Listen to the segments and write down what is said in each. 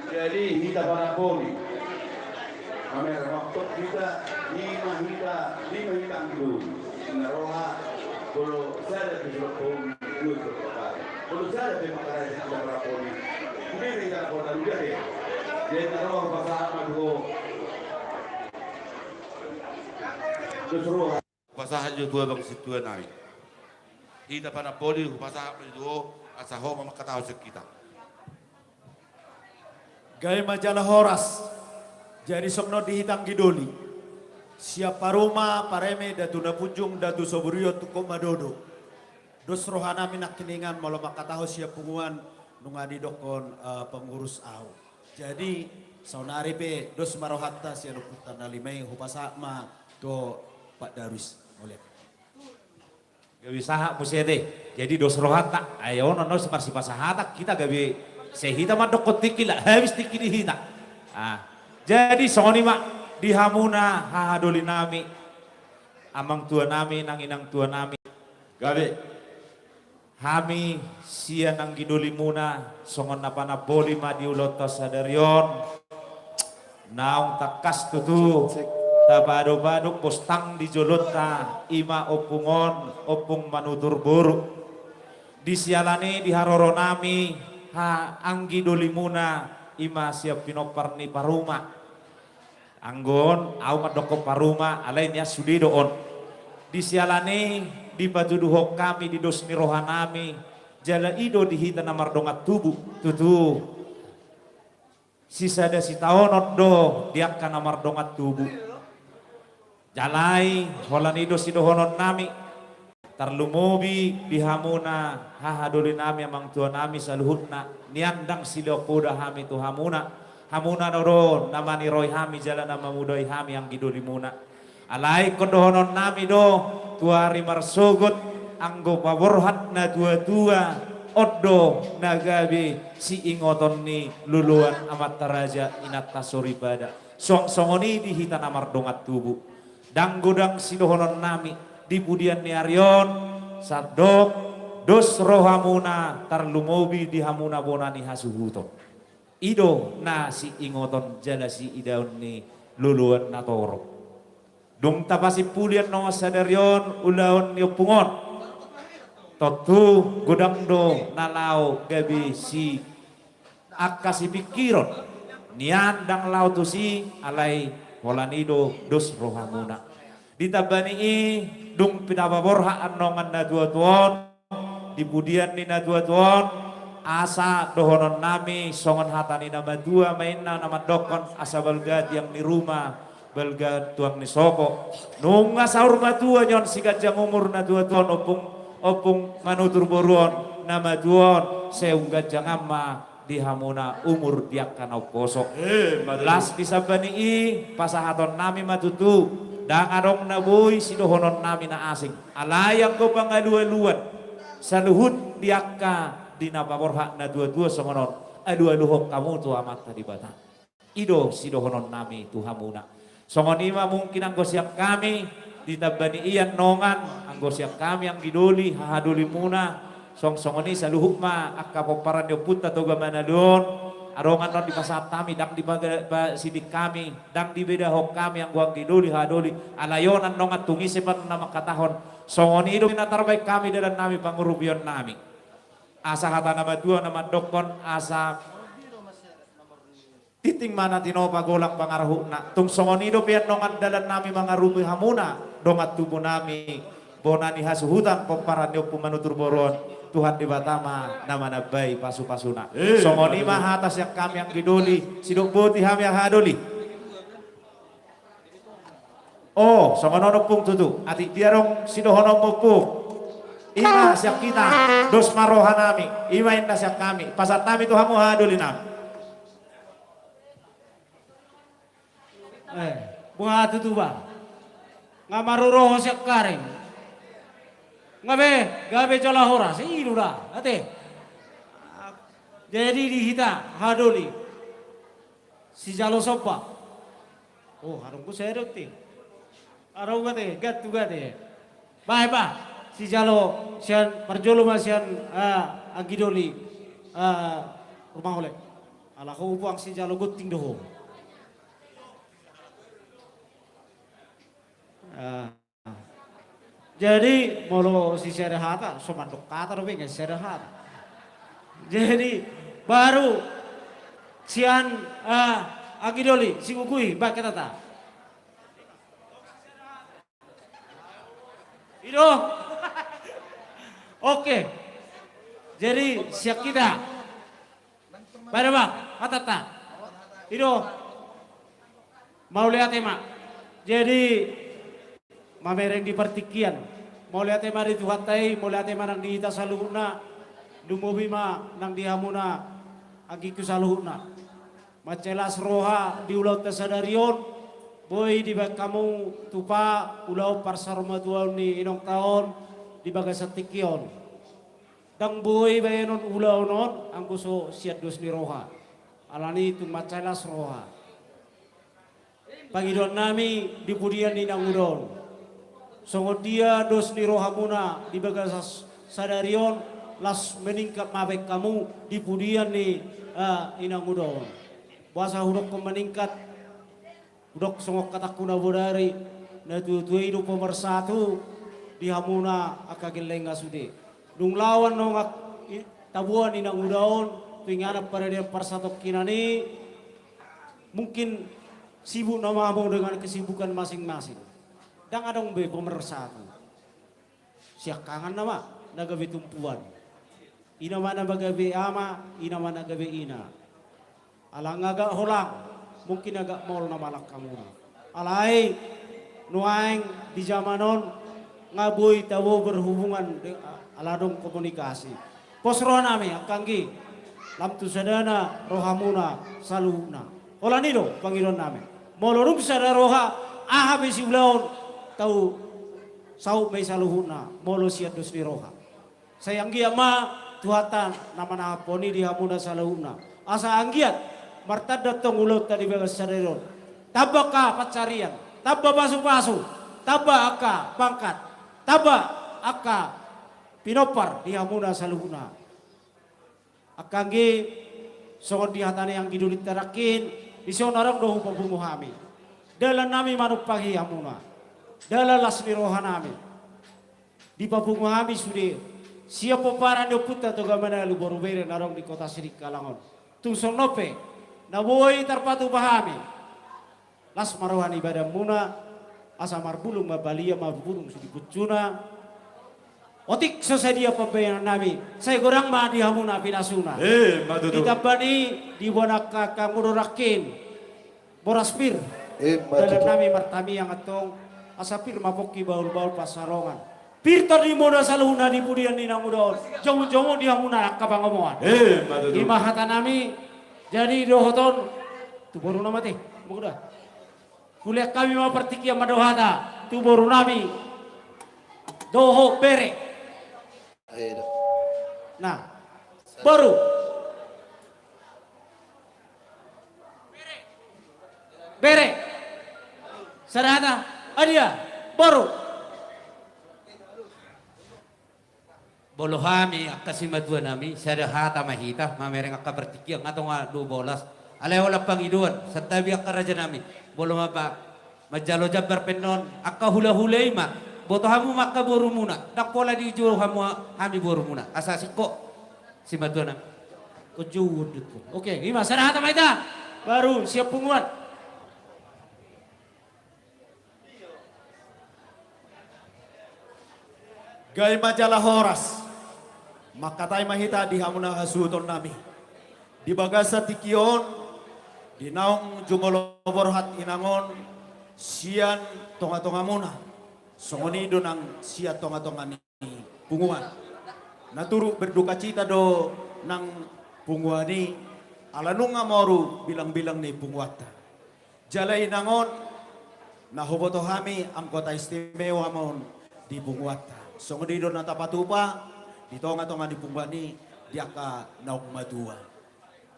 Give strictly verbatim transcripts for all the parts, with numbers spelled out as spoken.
Jadi hita panamboli. Mamereng waktu hita, lima hita, lima hita anggi doli. Na roha, molo sada pe surat poli, dua surat poli. Molo sada pe mangkaraja hita panamboli. Jadi hita kota juga deh. Jadi na roha pasahat ma tu ho. Terus roha. Hupasahat jo tu abang sintua nami. Hita panamboli hupasahat ma jo tu ho, asa ho ma mangkatahon sian hita. Gabe ma jala horas. Jadi songon on di hita anggi doli. Sian paruma, pareme, datu na punjung, datu soburion, tungkot madodo. Dos rohanami nangkiningan molo mangkatahon sian punguan nunga didokkon, eh, pengurus au. Jadi saonari pe dos ma rohanta sian ompunta na lima i, hupasahat ma tu Pak Darwis. Mauliate. Gabe sahat muse ate. Jadi dos rohanta. Ai on, on, on, marsipasahat hita gabe sai hita mandokkon tingki, la habis tingki di hita. Ah. Jadi songon i ma di hamuna hahadolinami, amangtuanami nang inangtuanami. Gabe hami sian anggi dolimuna songon na panamboli ma di ulaonta sadari on. Naung tangkas tutu tapaadop-adop bostang di jolonta, i ma ompung on, ompung manutur boru. Di siala ni i di haroronami, ha, anggi dolimuna, i ma sian pinompar ni paruma. Anggo on, au mandokkon paruma, alai nian sude do on. Di siala ni i dipatuduhon hami di dos ni rohanami, jala i do di hita na mardongan tubu, tutu. Sisada sitaonon do di angka na mardongan tubu. Jala i, holan i do sidohononnami, tarlumobi di hamuna hahadolinami, amangtuanami saluhutna, nian ndang silehon poda hami tu hamuna, hamuna do na maniroi hami jala na mamudai hami anggi dolimuna. Alai ingkon dohononnami do, tu ari marsogot, anggo paborhat natuatua, on do na gabe siingoton ni loloan amanta raja, inanta soripada. Suang songon i di hita na mardongan tubu. Ndang godang sidohononnami di pudian ni ari on, sandok dos rohamuna tarlumobi di hamuna bona ni hasuhuton. I do na siingoton jala siidaon ni loloan na torop. Dung tapasimpuli annon sadari on ulaon ni ompung on, tontu godang do na laho gabe si angka sipingkiron, nian ndang laho tusi, alai holan i do dos rohamuna. Ditamba ni i, dung pe tapaborhat annon natuatua on, di pudian ni natuatua on, asa dohononnami songon hata ni na matua ma inna na mandokkon, asa balga tiang ni ruma, balga tuang ni sopo. Nunga saur matua nian siganjang umur natuatua on, ompung, ompung manutur boru on, na matua on, sai umganjang ma di hamuna umur di angka na umposo. Eh, matua. Las disamba ni i, pasahatonnami ma tutu, ndang adong na boi sidohononnami na asing. Alai anggo pangalualuan saluhut di angka di na paborhat natuatua songon on, alualuhon hamu tu Amanta Debata. I do sidohononnami tu hamuna. Songon i ma mungkin anggo sian hami, ditamba ni i annon, anggo sian hami anggi doli, hahadolimuna, song songon i saluhut ma angka pomparan ni ompunta Toga Manalu on, adong annon dipasahat hami, ndang dipaga-, pa-, siding hami, ndang dibedahon hami anggo anggi doli, hahadoli, alai on annon tung ise pe na mangkatahon, songon i do na tarbaen hami dalannami pangurupionnami. Asa hata na matua na mandokkon, asa tintin ma na tinopa, golap pangarahutna. Tung songon i dope annon dalannami mangarupi hamuna, dongan tubunami, bona ni hasuhutan, pomparan ni Ompu Manutur Boru on, Tuhan Debata ma na manambai pasupasuna. Eh, songon i ma hata sian hami anggi doli, sidok boti hami hahadoli. O, songon on ompung tutu. Atik dia adong sidohononmu ompung? I ma sian hita, dos ma rohanami, i ma inna sian hami, pasahat hami tu hamu hahadolinami. Eh, boha tutu ba? Nga maroro ho sian karing. Nga be, gabe jala horas, i do da, ate. Jadi di hita, hahadoli. Sijalo somba. O, adong pe sada ate. Adong ate, gantung ate. Bahen ma, sijalo sian, parjolo ma sian, ah, anggi doli, ah, Rumah Oleh. Ala ho puang sijalo gunting do ho. Ah. Jadi molo sisada hata, so mandok hata dope, nggak sisada hata. Jadi baru sian, ah, anggi doli, sigugui, baen hatanta. I do. Oke. Jadi sian hita. Baen ma hatanta. I do. Mauliate ma. Jadi mamereng di partingkian. Mauliate ma di Tuhanta i, mauliate ma nang di hita saluhutna. Lumobi ma nang di hamuna anggingku saluhutna. Mansai las roha di ulaonta sadari on, boi dibaen hamu tupa ulaon parsarumatuaon ni inongta on di bagasan tingki on. Ndang boi baenon ulaon on anggo so sian dos ni roha. Alani tung mansai las roha. Pangidoan nami di pudian ni inanguda on. Songon dia dos ni rohamuna di bagasan sadari on, las meningkat ma baen hamu di pudian ni, eh, inanguda on. Boasa hudokkon meningkat, hudok songon hatangku na bodari, na tuatua i do pemersatu di hamuna angka gellengna sude. Dung laho annon i-, taboan inanguda on tu inganan paradian parsatongkinan i, mungkin sibuk nama hamu dengan kesibukan masing-masing. Ndang adong be pemersatu. Siangkangan nama na gabe tumpuan. Ina ma na gabe ama, ina ma na gabe ina. Ala nga agak holang, mungkin agak maol na mangalangka muna. Alai nuaeng di zaman on nga boi tabo berhubungan de-, ala adong komunikasi. Pos roha nami, angka anggi, lam tu sadana rohamuna saluhutna. Holan i do pangidoan nami. Molo dung sada roha, aha be siulaon, tau saut ma i saluhutna, molo sian dos ni roha. Sai anggiat ma Tuhanta na manahaphon i di hamuna saluhutna. Asa anggiat martanda tong ulaonta di bagas sadari on. Tamba angka pansarian, tamba pasupasu, tamba angka pangkat, tamba angka pinompar di hamuna saluhutna. Angka anggi, songon di hata ni anggi dolinta nangkin, dison adong do hupapungu hami. Dalan nami manumpangi hamuna. Dalan las ni roha nami. Dipapungu hami sude sian pomparan ni ompunta Toga Manalu boru bere na adong di kota Sidikalang on. Tung songon on pe na boi tarpatupa hami. Las ma roha ni badanmuna, asa marbulung ma balia, marbulung sude puncuna. Otik so sadia pambahenan nami, sai godang ma di hamuna pinasuna. Eh, ma tutu. Ditamba ni diboan angka angka mudor nangkin. Boras pir. Eh, ma tutu. Dalan nami martamiang antong, asa pir ma pongki bahulbahul pansalongan. Pir tondimuna saluhutna di pudian ni inanguda on. Jongjong di hamuna angka pangomoan. Eh, ma tutu. I ma hata nami, jadi dohot on tu boruna ma te, mauda. Hulean hami ma partingkian mandok hata tu boru nami dohot bere. Ayo, da. Nah, boru. Bere. Sada hata. Adia, boru. Molo hami angka simatua nami, sada hata ma hita, mamereng angka partingkian, nga tonga dua bolas. Alai holan pangidoan, santabi angka raja nami. Molo ma-, manjalo jambar pe annon, angka hulahula i ma. Boto hamu ma angka borumuna, ndang pola dijou hamu ha-, hami borumuna. Asa singkop simatua nami. Ojo udut. Oke, i ma, sada hata ma hita. Baru siap punguan. Gabe ma jala horas. Mangkatai ma hita di hamuna hasuhuton nami. Di bagasan tingki on, di naung jumolo borhat inang on, sian tongatongamuna. Songon i do nang sian tongatonga ni punguan. Na turut berdukacita do nang punguan i, ala nunga moru bilangbilang ni punguanta. Jala inang on, na huboto hami anggota istimewa ma on di punguanta. Songon i do na tapatupa di tongatonga ni punguan i di angka naung matua.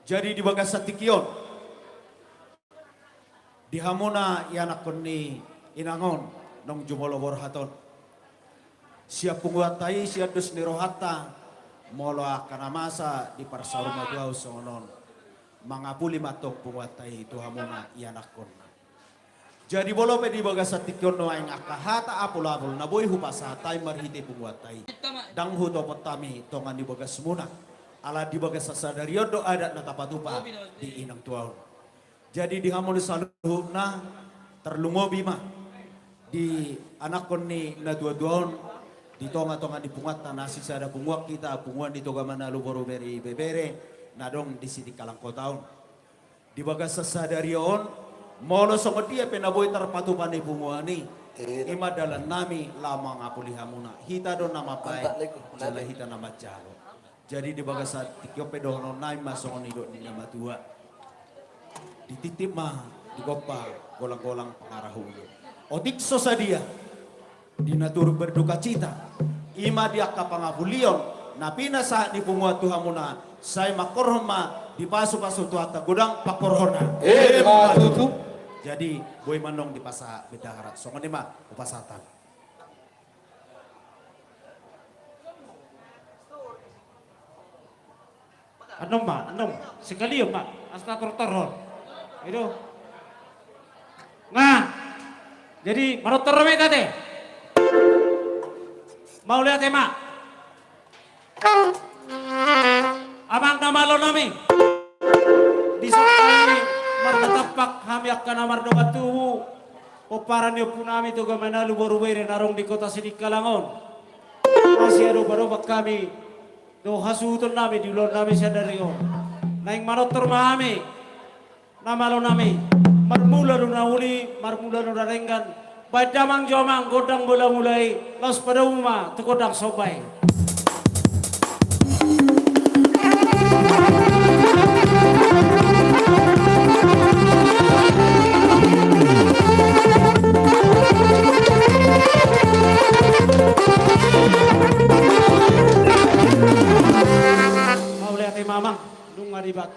Jadi di bagasan tingki on, di hamuna ianakkon ni inang on, naung jumolo borhat on. Sian punguanta i, sian dos ni rohanta, molo angka na masa di parsaurmatuaon songon on. mangapuli ma antong punguanta i tu hamuna ianakhonna. Jadi molo pe di bagasan tingki on nuaeng angka hata apul-apul na boi hupasahat hami marhite punguanta i, ndang hutopot hami tonga ni bagasmuna. Ala di bagasan sadari on do adat na tapatupa di inang tua on. Jadi di hamu ni saluhutna, tarlumobi ma di anakhon ni natua-tua on, di tonga-tonga ni punguanta na sisada punguan hita, punguan ni Toga Manalu boru Bere Ibebere, na adong di Sidikalang Kota on. Di bagasan sadari on, molo songon dia pe na boi tarpatupa ni punguan i, i ma dalan nami laho mangapuli hamuna. Hita do na mambaen, jala hita na manjalo. Jadi di bagasan tingki on pe dohonon nami ma songon nidok ni na matua. Dititip ma di gompa golang-golang pangarahutna. Otik so sadia di na turut berdukacita, i ma di angka pangapulion na pinasahat ni punguan tu hamuna, sai mangkorhon ma dipasu-pasu Tuhanta godang pangkorhonna. Emma tutu. Jadi boi ma antong dipasahat bendahara, songon i ma hupasahat hami. Annon ma, annon. Sekalian ma. Asa tortorhon. I do. Nga. Jadi, manortor ma hita ate. Mauliate ma. Amang na malo nami. Di son hami marnatampak hami angka na mardongan tubu, pomparan ni ompu nami Toga Manalu boru Bere na adong di kota Sidikalang on. Asa adopan-adopan hami dohot hasuhuton nami di ulaon nami sadari on. Naeng manortor ma hami. Na malo nami, marmula do na uli, marmula do na denggan. Baen damang jo amang gondang bola mula i, laos padomu ma tu gondang somba i. Mauliate ma amang. Nunga dibaen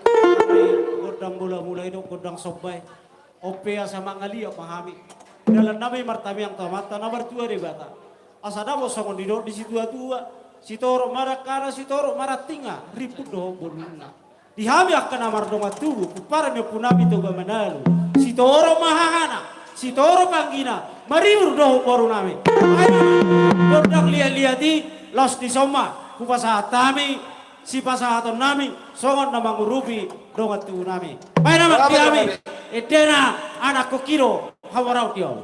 gondang bola mula i dohot gondang somba i. On pe asa mangaliat ma hami. Dalan nami martamiang tu Amanta na martua Debata. Asa dapot songon nidok ni situa-tua. Sitorop ma dangkana, sitorop ma rantingna, rimput dohot bolunna. Di hami angka na mardongan tubu, pomparan ni ompu nami Toga Manalu. Sitorop ma hahana, sitorop anggina, maribur dohot boru nami. Ai gondang liat-liat i, laos dison ma hupasahat hami sipasahaton nami songon na mangurupi dongan tubu nami. Baen amang di hami endena anakhon i do hamoraon di on.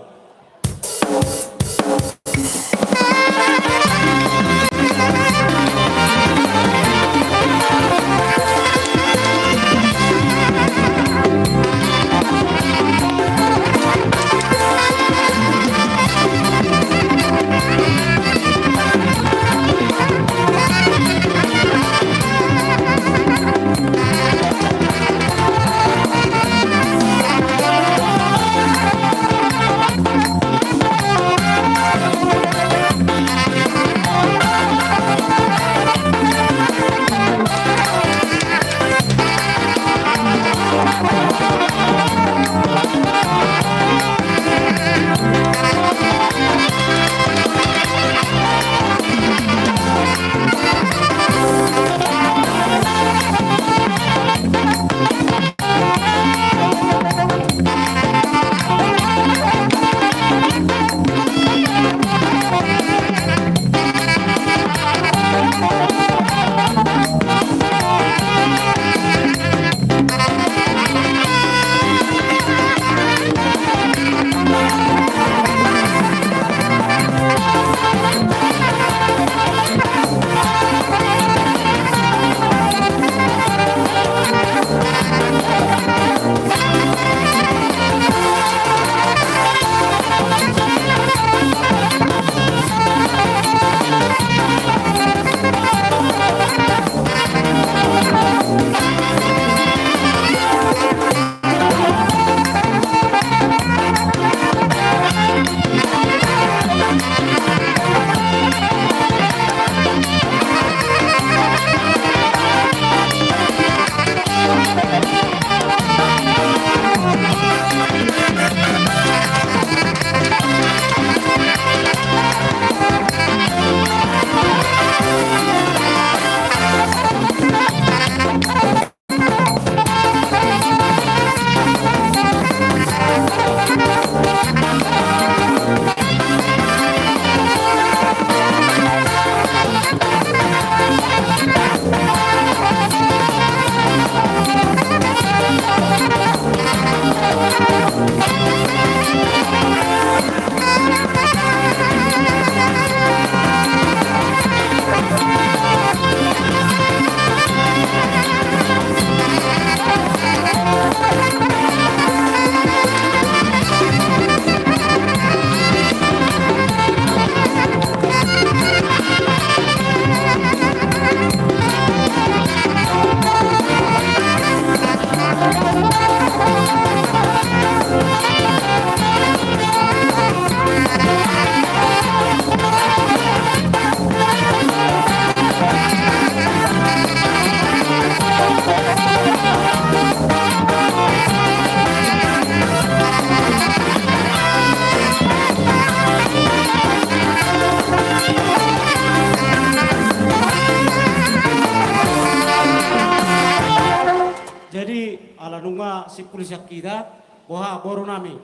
Jadi, ala nunga simpul sian hita, boha boru nami?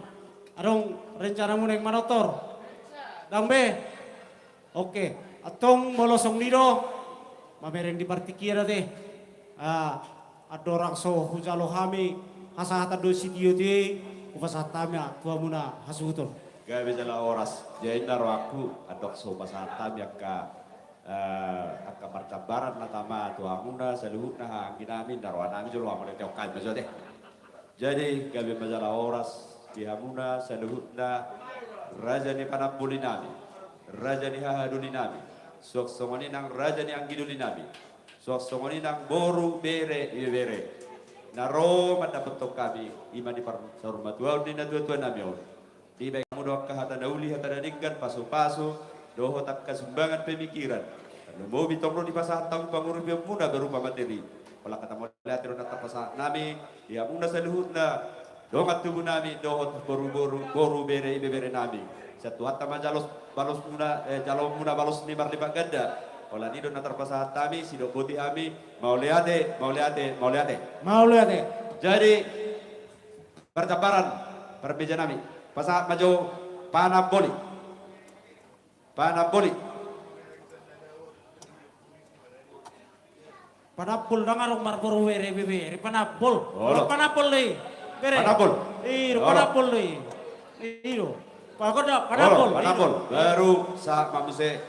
Adong rencana muna naeng manortor? Dang be? Oke, antong molo songon i do, mamereng di partingkian ate. Ah, andorang so hujalo hami hasahatan dohot sitio-tio i, hupasahat hami ma tu hamuna hasuhuton. Gabe jala horas. Jadi ninna rohangku, andorang so hupasahat hami angka, eh, angka parjambaran na tama tu hamuna saluhutna, haha anggi nami, ninna roha nami jolo, mauliate on hami ma jo ate. Jadi, gabe ma jala horas di hamuna saluhutna, raja ni panamboli nami, raja ni haha doli nami, suang songon i nang raja ni anggi doli nami, suang songon i nang boru, bere, ibebere na ro mandapothon hami, i ma di parsaurmatuaon ni natuatua nami on. Dibaen hamu do angka hata na uli, hata na denggan, pasupasu, dohot angka sumbangan pemikiran. Lumobi tong do dipasahat hamu pangurupion muna berupa materi. Pola hata mauliate do na tarpasahat nami di hamuna saluhutna, dongan tubu nami, dohot boruboru, boru, bere, ibebere nami. Sian Tuhanta ma jalo balos muna, eh, jaloon muna balos ni marlipat ganda. Holan i do na tarpasahat hami, sidok boti hami, mauliate, mauliate, mauliate. Mauliate. Jadi, parjambaran, parmeja nami. Pasahat ma jo panamboli. Panamboli. Panambol, ndang adong marboru, bere, ibebere, panambol. Olo. Panambol do i. Bere. Panambol. I do, olo, panambol do i. I do. Pagoda, panambol. Olo, panambol. I do. Baru sahat ma muse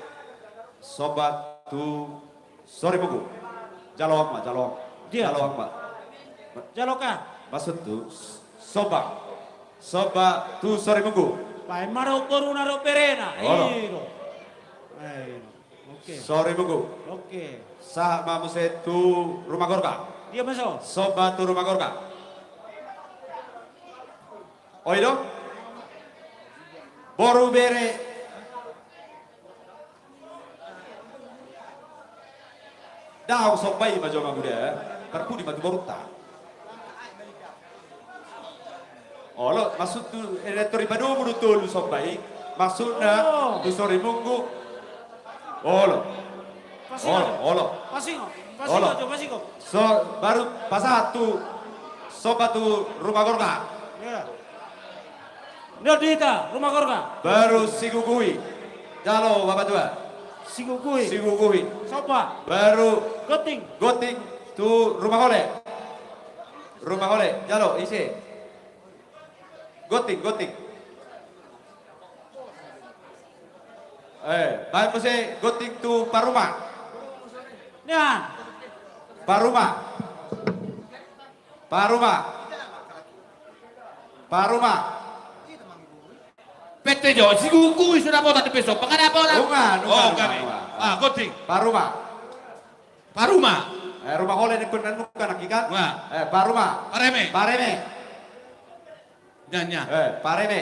somba tu Sorimunggu. Jalo hamu ma, jalo hamu. Dia. Jalo hamu ma. Jalo ka. Maksudhu, somba. Somba tu Sorimunggu. Baen ma dohot boruna dohot berena. Olo. I do. I do. Oke. Sorimunggu. Oke. Sahat ma muse tu Rumah Gorga. Dia ma so. Somba tu Rumah Gorga. Oi do. Boru, bere. Daong somba i ma jo, Amangguda. Parpudi ma tu borunta. Olo, maksudhu, electory padomu do tolu somba i. Maksudna, oh, tu Sorimunggu. Olo. Pasingot. Olo, olo. Pasingot. Pasingot, olo. Jo, pasingot. So, baru pasahat tu, somba tu Rumah Gorga. Iya. Nda di hita, Rumah Gorga. Baru Siguguhi. Jalo, Bapatua. Siguguhi. Siguguhi. Somba. Baru Goting. Goting tu Rumah Hole. Rumah Hole. Jalo, ise. Goting, Goting. Eh, baen muse Goting tu Paruma. Nian. Paruma. Paruma. Paruma. Pette jo, Siguguhi sudah botak di peso. Pengen apa orang? Ungan, ungan, oh, ungan, kami. Ungan. Ah, Goting. Paruma. Paruma. Eh, Rumah Hole ni penan bukan hakikat. Wah. Eh, Paruma. Pareme. Pareme. Nya, nya. Eh, Pareme.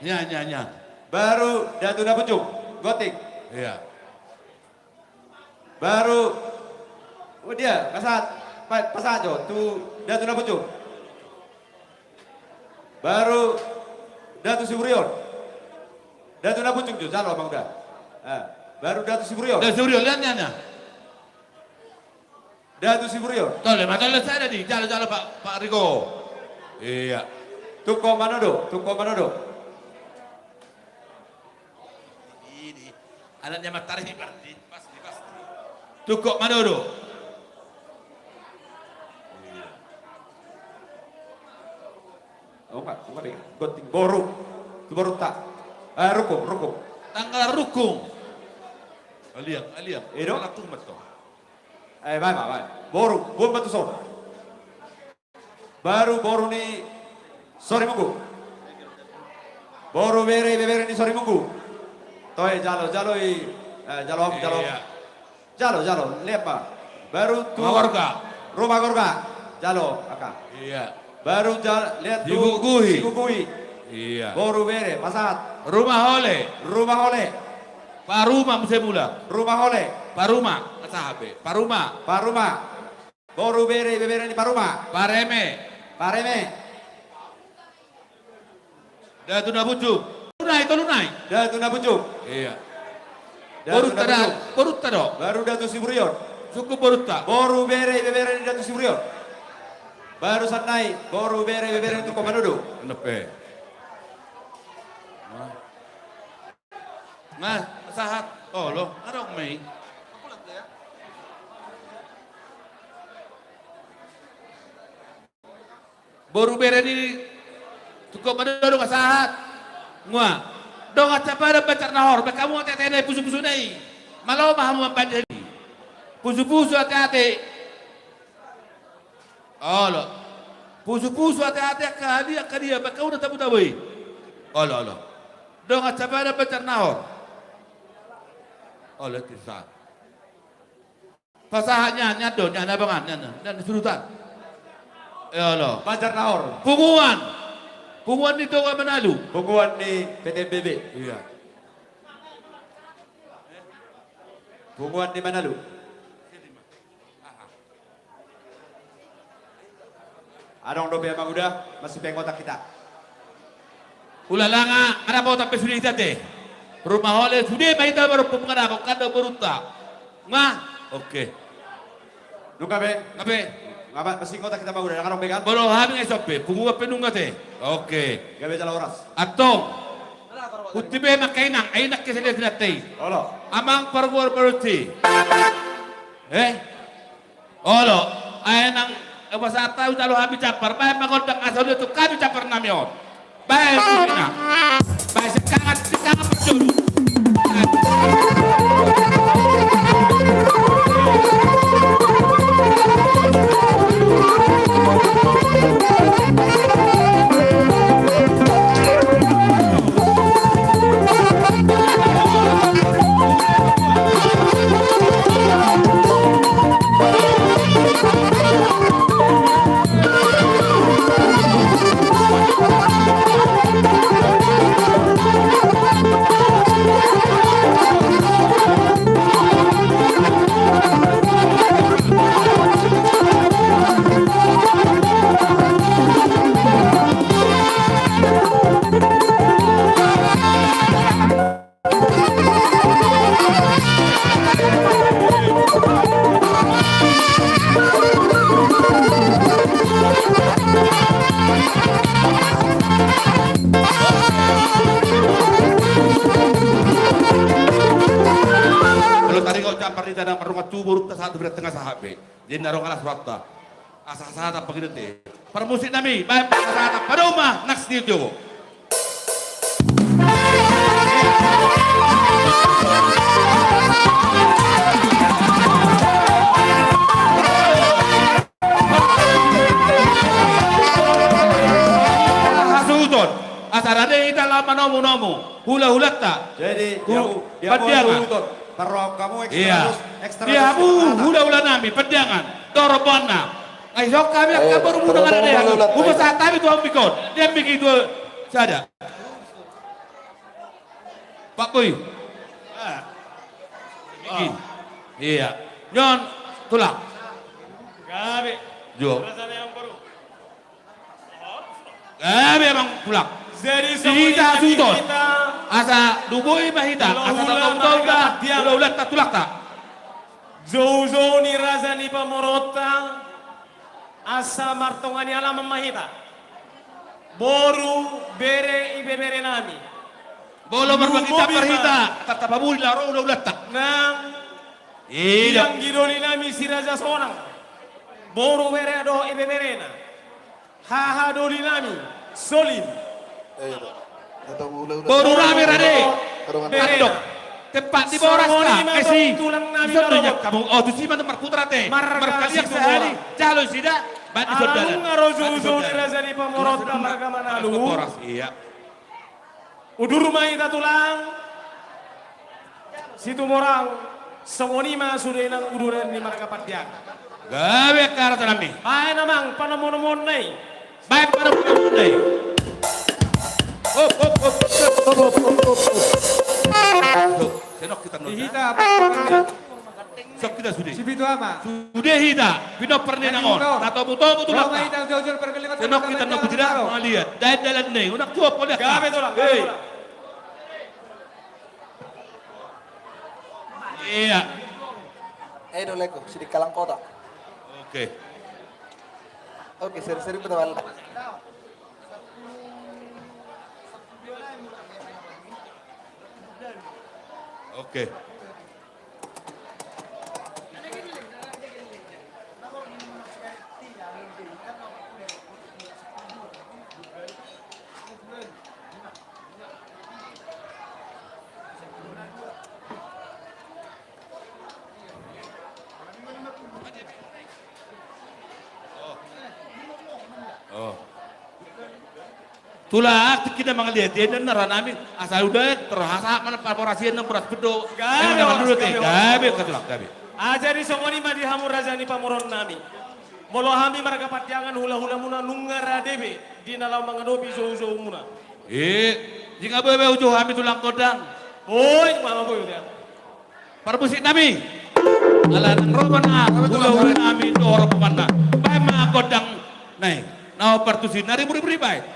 Nya, nya, nya. Baru Datu Napucung. Goting. Iya. Baru, oh dia, pasahat, pa-, pasahat jo tu Datu Napucung. Baru Datu Siburion. Datu Napucung jo, jalo, Amangguda. Ah, baru Datu Siburion. Datu Siburion, lihat, lihat, lihat. Datu Siburion. Tole ma, tole sada di, jalo, jalo, Pak, Pak Riko. Iya. Tungkot manodo, tungkot manodo. Ini, anaknya Matahari ini pasti, pasti, pasti. Tungkot manodo. Oh, enggak, enggak, enggak. Goting, boru. Tu borunta. Eh, Rukung, Rukung. Tanggal Rukung. Aliang, aliang. Iya, dong. Latung betul. Eh, bae, bae, bae. Boru, boru batu son. Baru boru ni Sorimunggu. Boru, bere, ibebere ni Sorimunggu. Toe, jalo, jalo i, eh, jalo, jalo. Iya. Jalo, jalo, lihat, Pak. Baru tu Rumah Gorga. Rumah Gorga. Jalo, aka. Iya. Baru ja-, lihat tu Siguguhi. Siguguhi. Iya. Boru, bere, pasahat. Rumah Hole. Rumah Hole. Paruma muse mula. Rumah Hole. Paruma. Pasahat be. Paruma. Paruma. Boru, bere, ibebere ni Paruma. Pareme. Pareme. Datu Napucung. Tolu nai, tolu nai. Datu Napucung. Iya. Datu Napucung. Borunta da, borunta do. Baru Datu Siburion. Cukup borunta. Boru, bere, ibebere ni Datu Siburion. Barusan nai, boru, bere, ibebere, tungkot manodo. Enak pe. Nah, sahat. Olo, adong ma i. Boru, bere ni tungkot manodo, nga sahat. Nga. Dongan sapadan, banjar na hor, baen hamu ate-ate nai, pusu-pusu nai. Malo ma hamu mambaen i. Pusu-pusu, ate-ate. Olo. Pusu-pusu, ate-ate, angka dia, angka dia, baen hamu na tabo-tabo i. Olo, olo. Dongan sapadan, banjar na hor. Olo, tisa. Pasahat nian, nian do, nian abangan, nian, nian sudutan. E, olo. Banjar na hor. Punguan. Punguan ni Toga Manalu. Punguan ni P T M B B. Iya. Punguan ni Manalu. Adong dope, Amang Uda, masipaingotan hita. Hulala, nga dapotan pe sude hita ate. Rumah ole sude ma hita baru pemungana, bukan do borunta. Nga, oke. Nunga be? Nga be? Nga ba, masipaingotan hita, Amang Uda, nga adong be kan? Molo hami nga ison pe, punguan pe nunga ate. Oke. Gabe jala horas. Antong. Huti be ma angka inang, ai inang ke sede tinatei. Olo. Amang pargual pargonsi. Eh? Olo, ai nang, eh, pasahat hami, jalo hami jampar, baen ma gondang asa uli tu hami jampar nami on. Baen, baen, baen, sikangan, sikangan parjolo. Molo taringot jampar ni tadang, mardongan tubu, borunta sahat tu Bintang Tengah sahat be. Jadi na ro nga las rohanta. Asa sahatan pangidente. Parmusik nami, baen pasahat, padomu ma nang sitio. Hasuhuton. Asa rade hita laho manomu-nomu hulahulanta. Jadi, hu-, dia, dia Pandiangan. Hasuhuton. Parrohahon hamu, iya, extra, extra. Dia hamu hulahula nami, Pandiangan. Dor bonanna. Ai sok hami angka boru muna, mana dia hamu. Hupasahat hami tu hamu ingkon. Dia bikin tu sada. Pak Boy. Ah. Iki. Iya. Nion, tulak. Gabe. Jo. Gabe, Amang, tulak. Jadi, di hita songon i ma hasuhuton. Asa duboi ma hita. Asa tahu-tahu da. Hulahulanta, tulakta. Joujou ni raja ni pamoruonta. Asa martonga ni alaman ma hita. Boru, bere, ibebere nami. Molo marbagi jampar hita, tartapabuli laho ro hulahulanta. Nang, iya, ianggi doli nami si Raja Sonang. Boru, bere dohot ibeberena. Haha doli nami, Solim. Eh, iya, Pak. Boru nami rade. Andok. Tempat ni boras na. Esi. Tulang nami. Ison do na ro. Hamu, oh, tusi ma na marputar ate. Marga Situmorang. Markaliak sahali. Jalo sida. Ala nunga ro joujou ni raja ni pamoruonta marga Manalu. Boras, iya. Udur ma hita, tulang. Situmorang, songon i ma sude nang uduran ni marga Pandiangan. Gabe, angka raja nami. Baen, Amang, panomu-nomuonna i. Baen panomu-nomuonna i. Hop, hop, hop. Hop, hop, hop, hop. Tuh, senok hita nol. Di hita. Sok hita sude. Sipitu ama. Sude hita. Pinompar ni inang on. Natomu-tomu tulakta. Songon i, hita joujou parkalimat. Songon i, hita na butira. Mangaliat. Daen dalan ni. Unang tuop, mauliate. Gabe, tulang, gabe, tulang. Iya. Eh, doleko, sidik kalang kota. Oke. Oke, seri-seri pertama. Oke. Oh. Tulang, tingki na mangaliat i, na roha nami, asa uda, terasa mana pamoras i, na boras pe do. Gabe, eh, na horas, dulu te, gabe, gabe, horas. Ke tulang, gabe. Ah, jadi songon i ma di hamu raja ni pamoruon nami. Molo hami marga Pandiangan, hula-hula muna nunga rade be di na laho mangadopi jou-jou muna. Eh, jing abo be uju hami tulang gondang. Oi, mama boy udah. Parmusik nami. Ala nang ro ma na hula-hula nami dohot rombonganna. Baen ma gondang nai. Na partusi na ribu-ribu baen.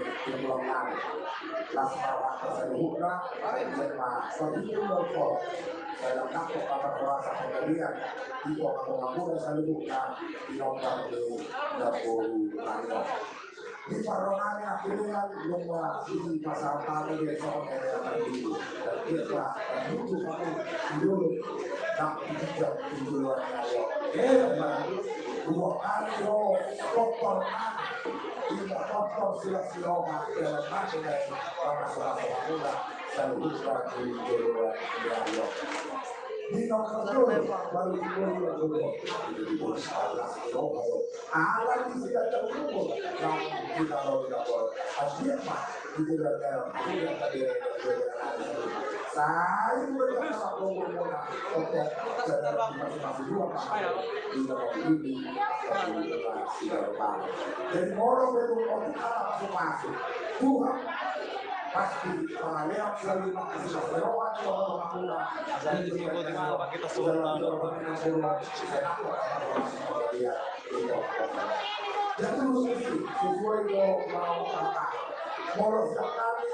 Tulang nami. Las ma rohanta saluhutna, jala ma saluhutna. Sai lang nangkok ma parhorasan panggabean di tongatongamuna saluhutna, di nomor ni dapur nami. Di parro nami na pilihan, nunga di pasar tani di songon ene na tadi. Dan kita butuh satu dulu, dan kita tujuan ayo. Eh, dua kali lo, kotor nami. Kita kotor sila-sila, dalam nasi dan sama-sama mula. Saluhutna di jolo, ya Allah. Di nomor dua, baru di nomor dua. Di nomor sebelas, di nomor Ala di sida terkubur, langsung kita mau dapur. Asyik mah, di dalam dalam, di dalam dalam, di dalam dalam. Saya berkata, mau menggunakan kotor, saudara masing-masing dua, Pak. Di dalam ini, di dalam dalam. Jadi, orang itu, orang kita masing-masing. Tuhan, pasti, kalau yang selalu masing-masing, orang itu, orang tua. Asal itu, itu, itu, itu, itu, itu, itu, itu, itu, itu, itu, itu, itu, Jadi, sesuai do mau kata. Molo siap kami,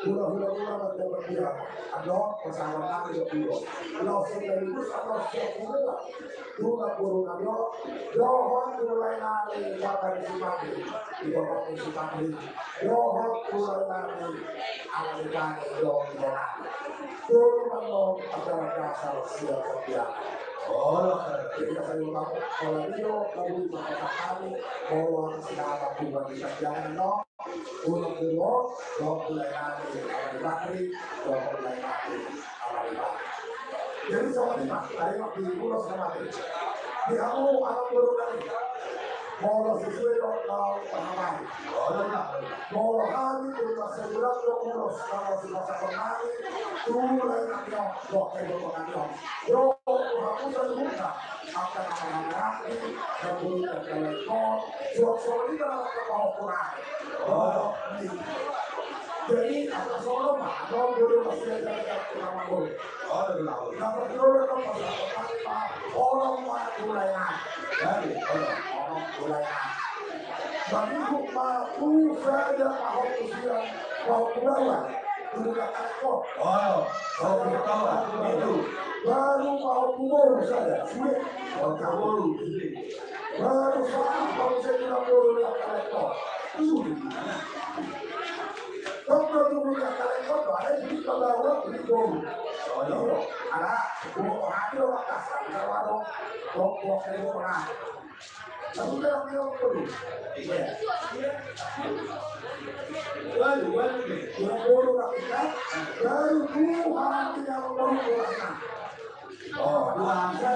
hula-hula, hula-hula, berjalan. Ado, pesawat kami do dua. Lo sekaligus, lo siap hula. Hula-hula, hula-hula. Dohot, hula-hula, hula-hula, Sipandri. Di bawah Sipandri. Dohot, hula-hula, hula-hula. Ala ni kami, dohot, hula-hula. Turun, lo, acara dasar, siap, siap. Oh, jadi, saya ulang, kalau dia, kalau di tempat kami, bawa segala buat di kerjaan, no? Pulang dulu, bawa mulai nanti, kalau di bakri, bawa mulai nanti. Jadi songon i ma, tadi ma di ulos na mate. Di hamu anak boru nami. Molo sesuai do na parhatai. Molo hami tu masa bulan do ulos na molo sipasakon nami. Tu lae nami on, dohot iboto nami on. Yo, tu hamu saluhutna. Angka na marhatai, na boru na kalekon. Suang songon i ma na angka pahompu nami. Oh. Jadi, angka songon ma, angka boru na sian jala jala tu na mangolu. Oh, na mangolu. Na mangolu na mangolu. Onom ma tu lae nami. Jadi, onom, onom tu lae nami. Mangihut ma tu sada pahompu sian, pahompu baoa. Tu na kalekon. Oh, pahompu baoa. Itu. Baru pahompu boru sada. Sude. Pahompu boru. Sude. Baru sada pahompu sian na boru na kalekon. Sude. Tong do tu na kalekon, baru di pahompu boru. Oh, iya. Ala, gua orang itu orang kasar, orang, orang, orang, orang. Baru, baru, baru. Baru, baru. Oh, dua angka.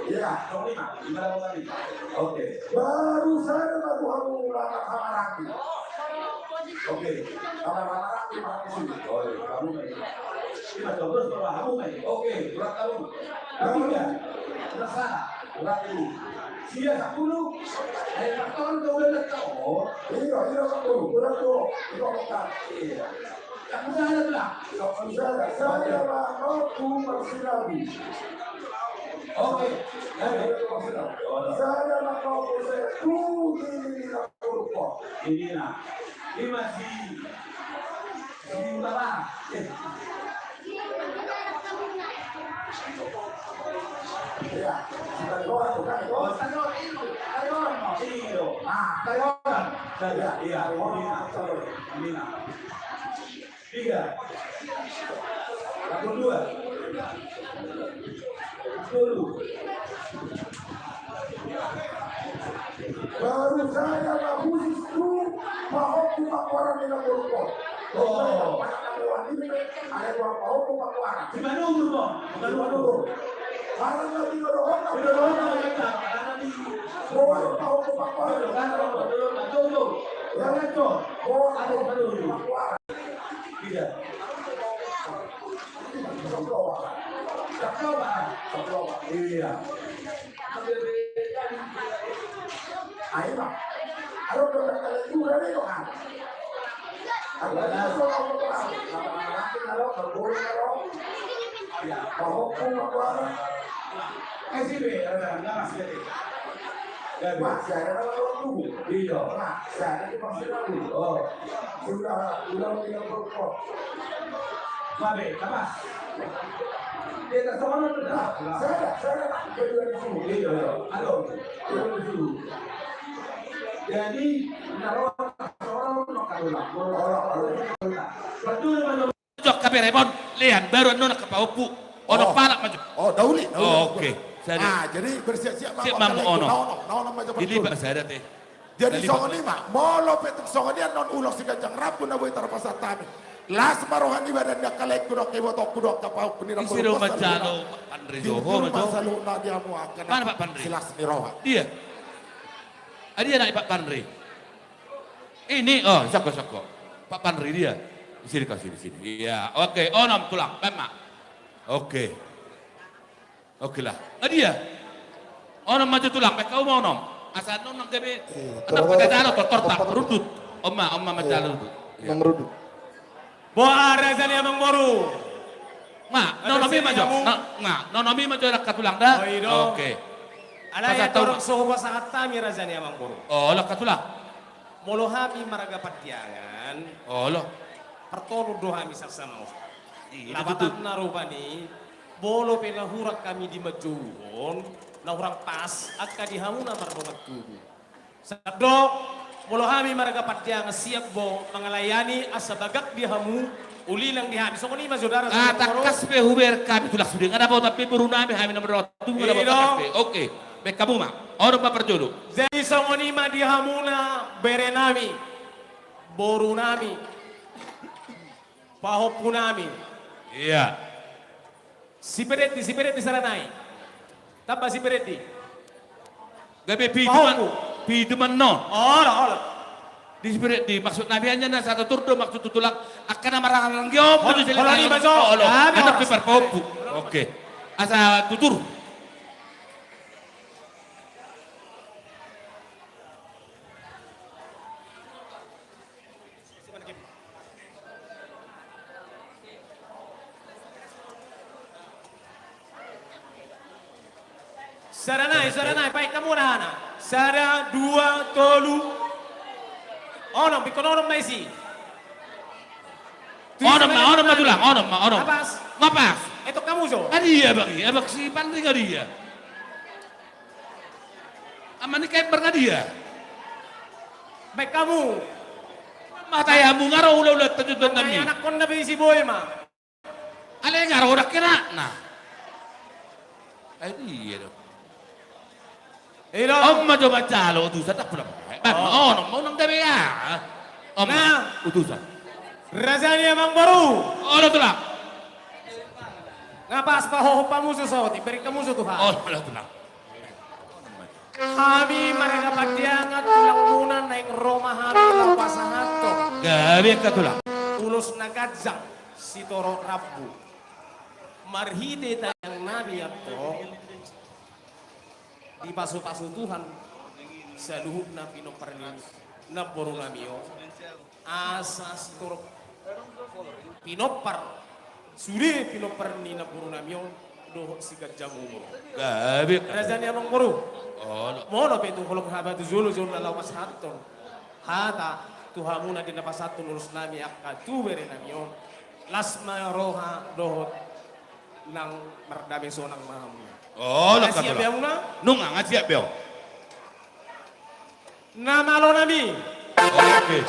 Iya. Oke. Baru sada ma tu hamu ulana hamaraki. Oke. Hamaraki, hamaraki. Oh, iya. Hamu ma i. Ima, terus baru hamu ma i. Oke, buat hamu. Ketiga. Rasa. Buat hamu. Sia sapuluh. Eh, faktor udah, udah tahu. Iya, iya, sapuluh. Udah tahu. Iya. Iya. Yang mana ada bilang? Yang mana ada? Saya mau tu Marsilabi. Oke. Saya mau tu Marsilabi. Saya mau tu, saya tu, ini, ini, ini. Ini, nah. Ini masih di utara. Eh. Iya. Kita di bawah tuh, kan? Oh, kita di bawah. Ini, kita di bawah, no. Ini, no. Nah, kita di bawah. Iya, iya. Oh, ini, nah. Ini, nah. Tiga. Rangkul dua. Sepuluh. Baru sada ma khusus tu pahompu Pakuaran ni na boru on. Oh. Ada dua pahompu Pakuaran. Di mana umur, Bang? Di mana umur? Karena di Dodona. Di Dodona, ya, karena di. Boa pahompu Pakuaran. Dodona, Dodona, Dodona. Ya, Dodona. Boa pahompu Pakuaran. Iya. Iya. Ayo, Bang. Ayo, Bang. Ayo, Bang. Iya. Kasih, Bang. Ada, ada, ada, ada. Masih ada orang tunggu. Iya. Nah, saya ada di Pasir Labu. Oh. Sudah, sudah, sudah, sudah. Babe, apa? Dia tak sama orang benar. Saya ada, saya ada. Berdua di sini. Iya, iya. Halo. Berdua di sini. Jadi, benar orang, orang, orang, orang, orang, orang. Betul, betul. Jok, kaberebon, lean, baru annon angka pahompu. Ono. Oh. Palak ma jo. Oh, dauli, dauli. Oh, oke. Sada. Ah, jadi bersiap-siap ma. Siap ma, ono. Ono, ono ma jo. Jadi, betul. Pak, sada te. Jadi, songon i ma, molo pe tung songon i annon ulos siganjang rambu na boi tarpasahat hami. Las ma roha ni badan ni angka laengku dohot ibotongku dohot angka pahompu ni na. Ise do manjalo, Pak Panre jo, ho ma jo. Mana Pak Panre? Silas ni roha. Dia. Ah, dia anak Pak Panre. Ini, oh, soko, soko. Pak Panri dia. Di sini kau, sini, sini. Iya, oke. Onom, Tulang. Baen ma. Oke. Oke lah. Ah, dia. Onom ma jo, Tulang. Baen hamu ma onom. Asa onom gabe. Iya, onom, pada jalo, tortor, tak rundut. Onom ma, onom ma, iya, jalo rundut. Iya. Onom rundut. Boa, raja ni amangboru. Nga, na onom i ma jo. Nga, na onom i ma jo, angka Tulang da. Oh, i do. Oke. Alai, asa tahu. Torang so hupasahat hami, raja ni amangboru. Oh, angka Tulang. Molo hami marga Pandiangan. Olo. Partolu do hami saksama on. Iya, betul. Lapatanna rupani, molo pe na hurang hami di manjouhon, na hurang pas angka di hamuna mardongan tubu. Sandok, molo hami marga Pandiangan siap do mangalayani asa bagak di hamu, uli nang di hami. Songon i ma jo da, raja ni amangboru. Ah, tangkas pe hubereng hami, Tulang, sude. Nga dapot pe boru nami, hami na mardongan tubu, nga dapot. Tangkas pe. Oke. Baen hamu ma. Onom ma parjolo. Jadi songon i ma di hamuna bere nami, boru nami. Pahompu nami. Iya. Si Peretti, si Peretti sada nai. Tamba si Peretti. Gabe pitu man, pahompu. Pitu man no. Olo, olo. Di si Peretti, maksud nami hanya na satutur do maksud tu tulang. Angka na marhahaanggi on. Olo, olo, olo. Olo. Gabe, olo. Anak pipar pahompu. Oke. Asa tutur. Sada nai, sada nai, baen hamu na hana. Sada, dua, tolu. Onom, ingkon onom ma isi. Onom ma, onom ma tulang, onom ma, onom. Nga pas. Nga pas. Etok hamu jo. Nga dia bagi, abang si Pandri nga dia. Ama ni kembar nga dia. Baen hamu. Mata ya hamu nga ro ula-ula tajut dan nami. Anakkon na be isi boi ma. Ale nga ro odak kena na. Ai dia do. Ilo. Om ma jo manjalo tu sa tak pulang. Bang, oh, no, mau nang gabe ya. Om. Nah. Utusan. Raja ni amang boru. Olo tulang. Nga pas pahoho pamusu so, diberi kamusu Tuhan. Olo tulang. Hami marga Pandiangan, tulangmuna naeng ro ma hami laho pasahathon. Gabe angka tulang. Ulos na ganjang sitorop rambu. Marhite tangiang nami antong, dipasu-pasu Tuhan saluhutna pinompar ni namboru nami on. Asa sitorop pinompar, sude pinompar ni namboru nami on dohot si ganjang umur. Gabe. Raja ni amang boru. Olo. Molo pe tung holong hami tu jolo-jolo na laho pasahathon hata tu hamuna di na pasahathon ulos nami angka tu bere nami on. Las ma roha dohot nang mardame sonang ma hamuna. Olo. Nga siap be hamuna? Nunga, nga siap be on. Na malo nami. Oke.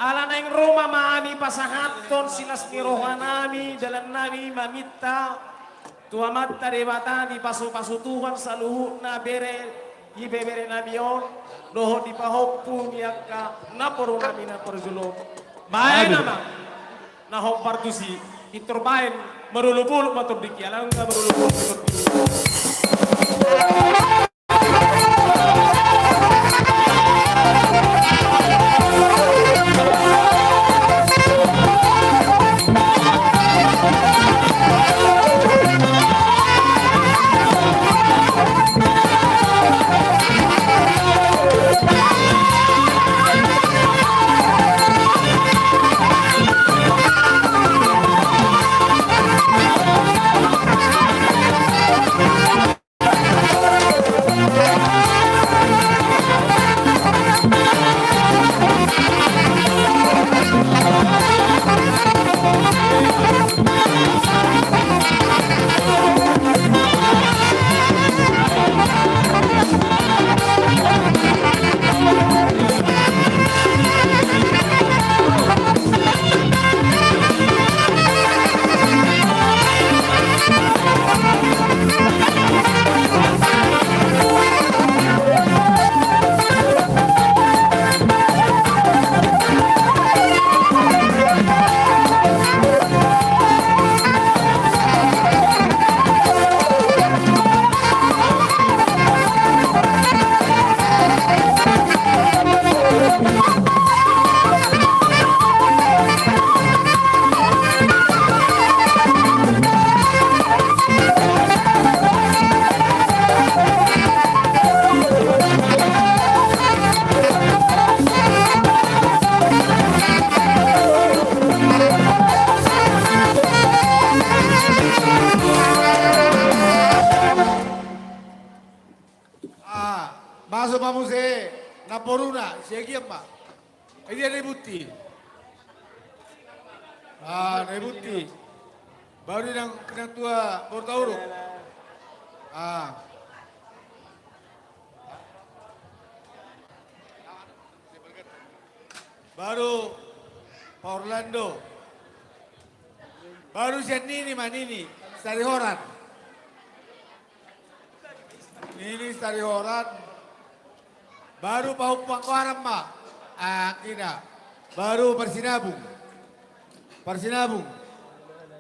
Ala naeng ro ma hami pasahathon silas ni roha nami, dalan nami maminta tu Amanta Debata dipasu-pasu Tuhan saluhutna bere, ibebere nami on, dohot dipahompu ni angka namboru nami na parjolo. Baen nama. Na hombar tusi, pintor baen, marolop-olop ma tondingki, ala nga marolop-olop ma tondingki. Ah, masuk ma muse namboruna, siagian ma. Ai dia na i bunti. Ah, na i bunti. Baru inang, inang tua Bortauruk. Ah. Baru Pa Orlando. Baru sian nini ma nini, Sarihoran. Nini Sarihoran. Baru pahompu Angkoaran ma. Ah, angkina. Baru Parsinabung. Parsinabung.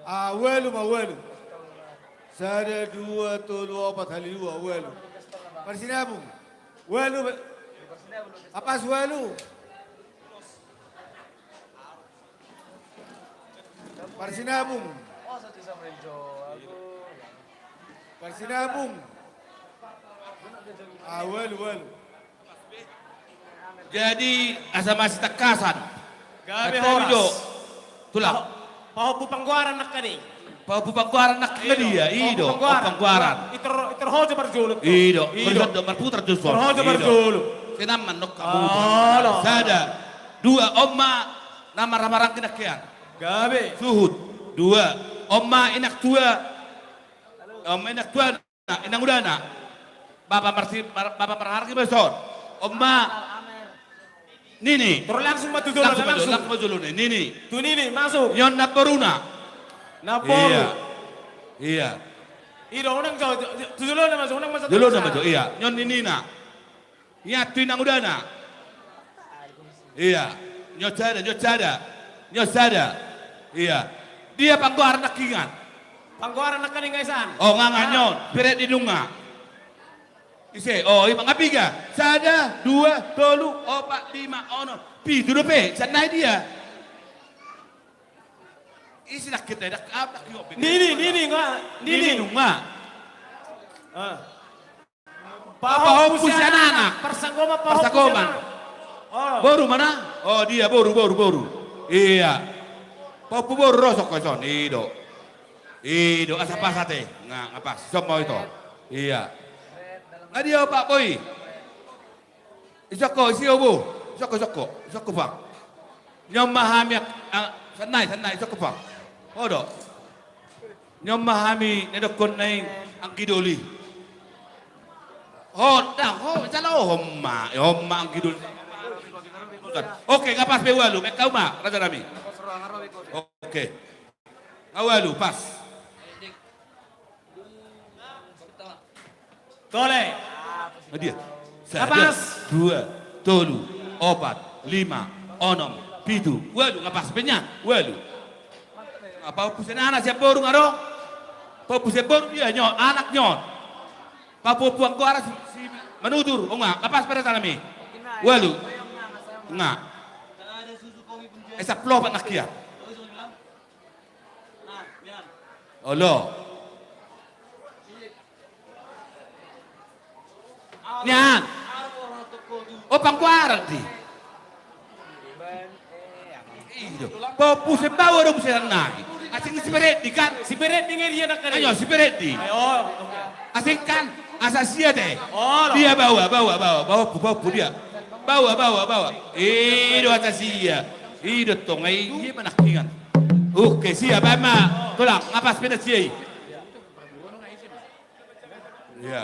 Ah, ualu ma, ualu. Sada, dua, tolu, opat, hali dua, ualu. Parsinabung. Ualu. Apas ualu. Parsinabung. Parsinabung. Ah, ualu, ualu. Jadi, asa masitangkasan. Gabe horas. Tulang. Pahompu panggoaran nangkaning. Pahompu panggoaran nangkaning dia, i do, pahompu panggoaran. I tor, i tor ho jo parjolo. I do, i do. Marputar jo. I tor ho jo parjolo. Senamman nok kamu. Sada, dua, on ma na marhahamaranggi nangkin. Gabe. Suhut. Dua, on ma i nang tua. On ma i nang tua. Nah, i nang udana. Bapa marsi-, mar-, bapa marhahamaranggi ma dison. On ma. Nini. Tor langsung ma tu jolo, langsung ma jolo, langsung ma jolo, nini. Tu nini, masuk. Ni on namboruna. Namboru. Iya. Iya. I do, unang jo, jo, tu jolo na masuk, unang masuk. Jolo na masuk, iya. Ni on ninina. Ia tu i nang udana. Iya. Ni on sada, ni on sada. Ni on sada. Iya. Dia panggoaran nangkin. Panggoaran nangkaning, nga isan. Oh, nga, nga, ni on. Siperetdi nunga. Ise, oh, ima nga piga. Sada, dua, tolu, opat, lima, onom, pitu dope. Sian nai dia. Isi nangkin, nini, nini, nga, nini. Nini nunga. Ah. Pahompu sian anak. Parsanggoman, pahompu sian anak. Parsanggoman. Oh. Boru ma na? Oh, dia boru, boru, boru. Iya. Pahompu boru ro songko dison, i do. I do, asa pas ate. Nga, nga pas. Dison ma ito. Iya. Nga dia opat boi. Isongko, isi obu. Isongko, isongko. Isongko, Pak. Ni on ma hami ak-, ah, sian nai, sian nai, isongko, Pak. Ho do. Ni on ma hami na nidokkon nai anggi doli. Ho, da, ho, jala ho, on ma. Eh, on ma anggi doli. Oke, nga pas be ualu, baen hamu ma, raja nami. Oke. Nga ualu, pas. Tole. Nga dia? Sada, dua, tolu, opat, lima, onom, pitu, ualu, nga pas be nian, ualu. Pahompu sian anak, sian boru nga ro? Pahompu sian boru dia, ni on, anak ni on. Pahompu panggoaran si, si manutur, oh nga, nga pas be raja nami. Ualu. Nga. Eh, sampulu opat nangkin. Olo. Nian. Oh, panggoaran di. I do. Pahompu sian baoa do, pahompu sian nai. Asing siperetdi kan? Siperetdi nga dia nangkaning. Ayo, siperetdi. Ayo, oke. Asing kan? Asa sia te. Olo. Dia baoa, baoa, baoa. Pahompu, pahompu dia. Baoa, baoa, baoa. I do asa sia. I do tong, ai, i ma nangkin. Oke, sia, baen ma. Tulang, nga pas be na sia i. Iya.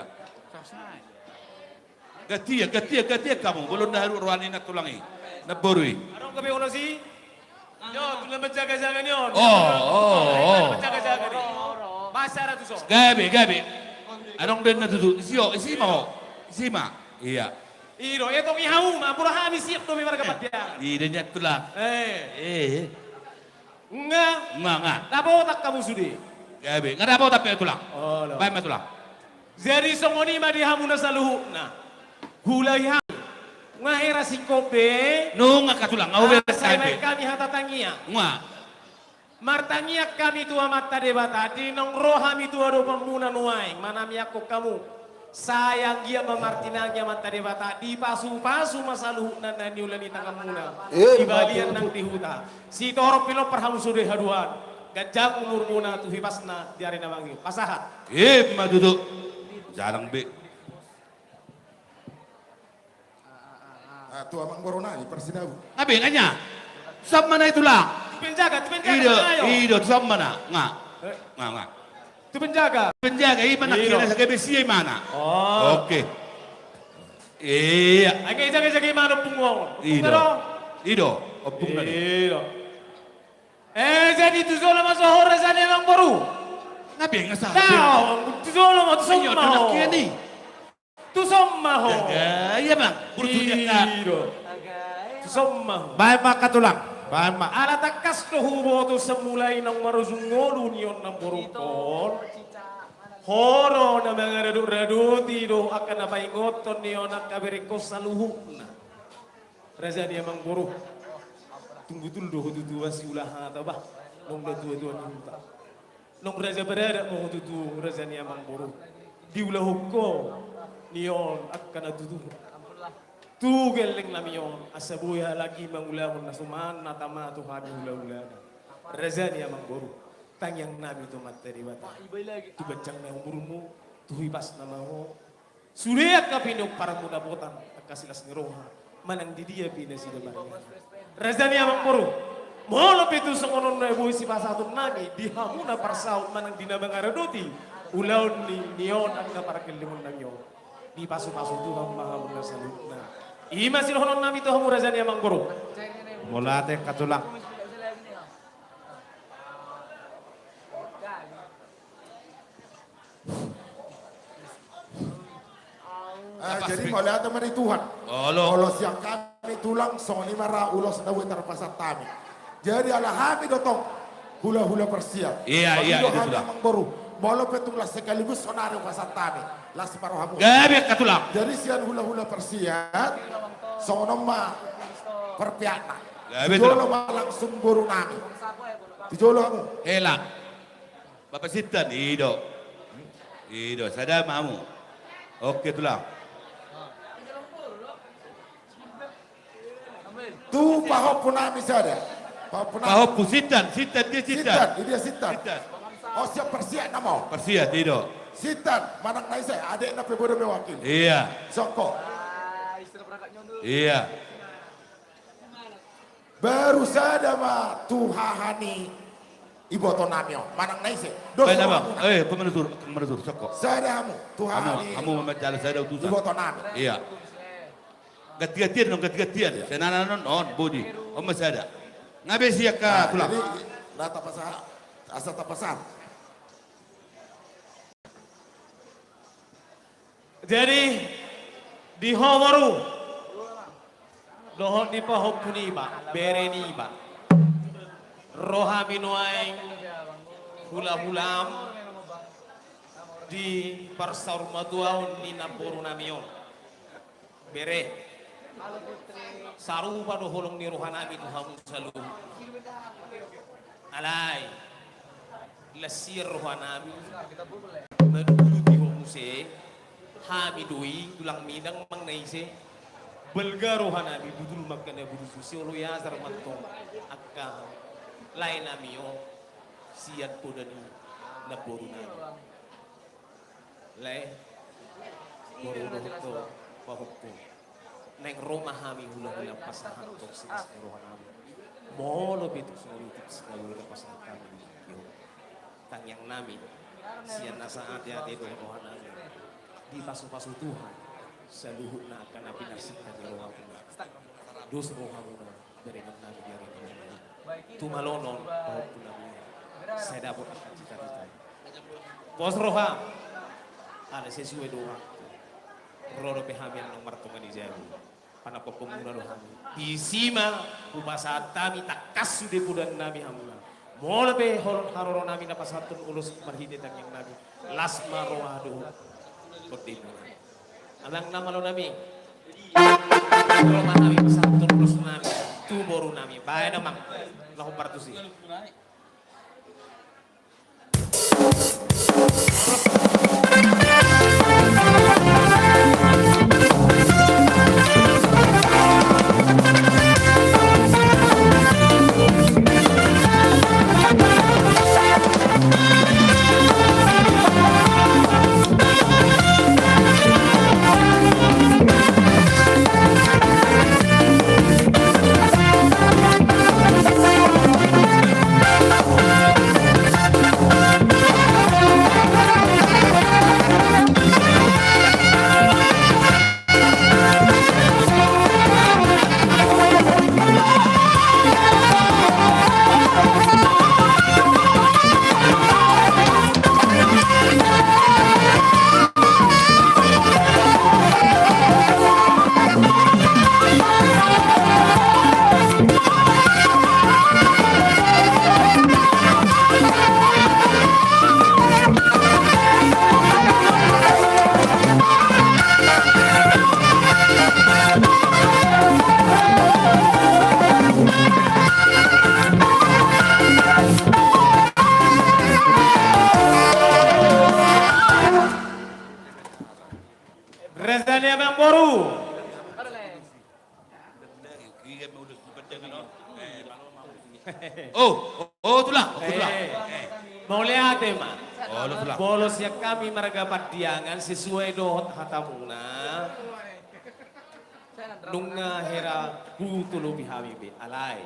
Gantian, gantian, gantian hamu. Molo na haru roha ni na tulang i. Na boru i. Adong gabe ulos i. Yo, tu na manjaga-jaga ni on. Oh, oh, oh. Manjaga-jaga ni. Basa ra tu son. Gabe, gabe. Adong do na tutu. Isi ho, isi ma ho. Isi ma. Iya. I do, etong i hamu ma, molo hami siap do be marga Pandiangan. I do nian tulang. Eh. Eh. Nga. Nga, nga. Dapotan hamu sude. Gabe, nga dapotan be tulang. Olo. Baen ma tulang. Jadi songon i ma di hamu na saluhutna. Huulahi hami. Nga hera singkop be. Nunga, angka tulang, nga hubereng hami be. Sai baen hami hata tangiang. Nga. Martangiang hami tu Amanta Debata, di naung ro hami tu adopanmuna nuaeng, manamiangkon hamu. Sai anggiat ma martinangi Amanta Debata, dipasu-pasu ma saluhutna na niula ni tanganmuna. Eh, di balian nang di huta. Sitorop pinomparhon hamu sude haduan, ganjang umurmuna tu hipasna di ari na mangihut. Pasahat. Ima tutu. Jalang be. Ah, tu amang boruna i, Parsinabung. Nga be, nga nian. Son ma na i tulang. Tu penjaga, tu penjaga, i do, ayo. I do, son ma na. Nga. Eh. Nga, nga. Tu penjaga. Penjaga, i ma na. I do. Kira sa gabe sia i ma na. Oh. Oke. Iya. Ai, jaga-jaga i ma na ompung on. I do. Ompung na do. I do. I do. Eh, jadi tu jolo ma so ho raja ni amang boru. Nga be, nga sahat be. Tau, tu jolo ma, tu son ma ho. Tu son ma ho. Jaga, iya bang. Burju dia ka. I do. Tu son ma ho. Baen ma angka tulang. Paima. Ala tangkas do huboto sian mulai naung marujung ngolu ni on namborungkon. Ho do na mangaradotradoti do angka na paingothon ni on angka berengkon saluhutna. Raja ni amangboru. Tung butul do ho tutu, asi ulaha taba. Nung da tuatua ni huta. Nung raja baradat ma ho tutu, raja ni amangboru. Diulahon ho ni on angka na tutu. Tu gelleng nami on, asa boi halak i mangulahon na suman na tama tu hami hulahulana. Raja ni amangboru, tangiang nami tu Amanta Debata. Tu ganjang na umurmu, tu hipasna ma ho. Sude angka pinompar muna potan, angka silas ni roha, manang di dia pe nasida marnida. Raja ni amangboru, molo pe tung songon on na boi sipasahaton nami, di hamu na parsaut manang di na mangaradoti, ulaon ni, ni on angka pargellengon nami on. Dipasupasu Tuhan ma hamu na saluhutna. I ma sidohonon nami tu hamu raja ni amangboru. Mauliate angka tulang. Ah, jadi mauliate ma di Tuhan. Olo. Olo sian hami tulang, songon i ma ra ulos na boi tarpasahat hami. Jadi ala hami do tong hulahula parsiat. Iya, iya, itu sudah. Amangboru, molo pe tung las sekaligus sonari hupasahat hami. Las ma rohamu. Gabe angka tulang. Jadi sian hulahula parsiat, songon on ma parpeakna. Gabe tulang. Jolo ma langsung boru nami. Di jolo hamu. Hela. Bapak Sintan, i do. I do, sada ma hamu. Oke, tulang. Tu pahompu nami sada. Pahompu nami. Pahompu Sintan, Sintan, dia Sintan. Sintan, dia Sintan. Sintan. Oh, siap parsiat nama. Parsiat, i do. Sintan, manang na ise, adekna pe bodo mewakili. Iya. Soko. Iya. Baru sada ma tu haha ni iboto nami on. Manang na ise. Dos. Baik, nama. Eh, pemanusur, pemanusur, soko. Sada hamu, tu haha ni. Hamu, hamu mamajalo sada utusan. Iboto nami. Iya. Ganti-gantian dong, ganti-gantian. Iya. Senana non, non, bodi. Oma sada. Ngabe siak ka. Nah, tulang. Jadi, na tapasahat, asa tapasahat. Jadi, di ho boru, dohot di pahompu niba, bere niba. Ro hami nuaeng hulahulam di parsaurmatuaon ni namboru nami on. Bere, sarupa do holong ni roha nami tu hamu saluhut. Alai, las sian roha nami, manungkun ho muse, hami do i, tulang midang manang na ise, balga roha nami, butul ma angka na burju, siolo i asar mantong, angka lae nami on, sian poda ni namboru nami. Lae, boru dohot pahompu. Naeng ro ma hami hulahula pasahathon silas ni roha nami. Molo pe tung songon i tung songon i pasahat hami. Tangiang nami. Sian na saat ya te dohot roha nami. Dipasupasu Tuhan. Saluhutna angka na pinarsinta ni roha muna. Dos roha muna. Berengon nami di ari na. Tumalonon, pahompu nami. Sai dapot angka cita-cita. Pos roha. Ala sesuai doa. Ro dope hami annon martonga ni jabu. Panampompon muna do hami. Disi ma hupasahat hami tangkas sude poda nami hamuna. Molo pe holong haroro nami na pasahathon ulos marhite tangiang nami. Las ma roha dohot tondimuna. Amang na malo nami. Ro ma hami pasahathon ulos nami tu boru nami. Baen amang. Laho partusi. Boru. Oh, oh, oh, tulang, oh, tulang. Eh, mauliate ma. Olo, tulang. Molo sian hami marga Pandiangan sesuai dohot hatamuna. Nunga hera hutu lobi hami be, alai